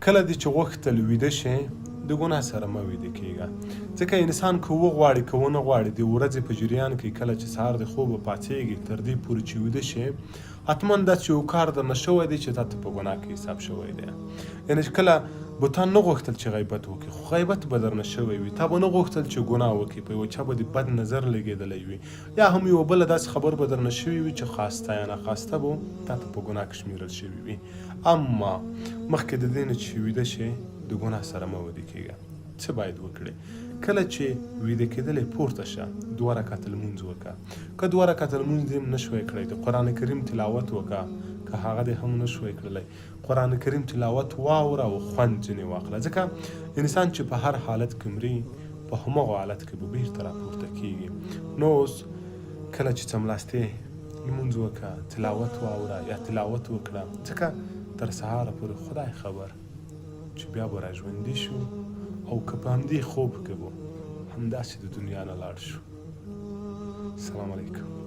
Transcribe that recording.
کله دې چې غوښتل ویده شې، د ګناه سره مه ویده کېږه. ځکه انسان که وغواړي که ونه غواړي د ورځې په جریان کې کله چې سهار د خوبه پاڅېږي تر دې پورې چې ویده شې حتما داسې یو کار درنه شوی دی چې تاته په ګناه کې حساب شوی دی. یعنې چې کله به تا نه غوښتل چې غیبت وکړې خو غیبت به درنه شوی وي، تا به نه غوښتل چې ګناه وکړې په یوه چا به دې بد نظر لګېدلی وي یا هم یوه بله داسې خبر به درنه شوې وي چې خواسته یا ناخواسته به تاته په ګناه کې شمېرل شوي وي. اما مخکې د دې نه چې ویده شې د ګناه سره مه ویده کېږه. څه باید وکړې؟ کله چې ویده کېدلې پورته شه، دوه رکعته لمونځ وکړه. که دوه رکعته لمونځ دې هم نه شوای کړای د قرآن کریم تلاوت وکړه، که هغه دې هم نه شوای کړلی قرآن کریم تلاوت واوره او خوند ځینې واخله. ځکه انسان چې په هر حالت کې مري په همغو حالت کې به بیرته راپورته کیږي. نو اوس کله چې څملاستې لمونځ وکړه، تلاوت واوره یا تلاوت وکړه، ځکه تر سهاره پورې خدای خبر چې بیا به راژوندي شو او که په همدې خوب کې به همداسې د دنیا نه لاړ شو. سلام علیکم.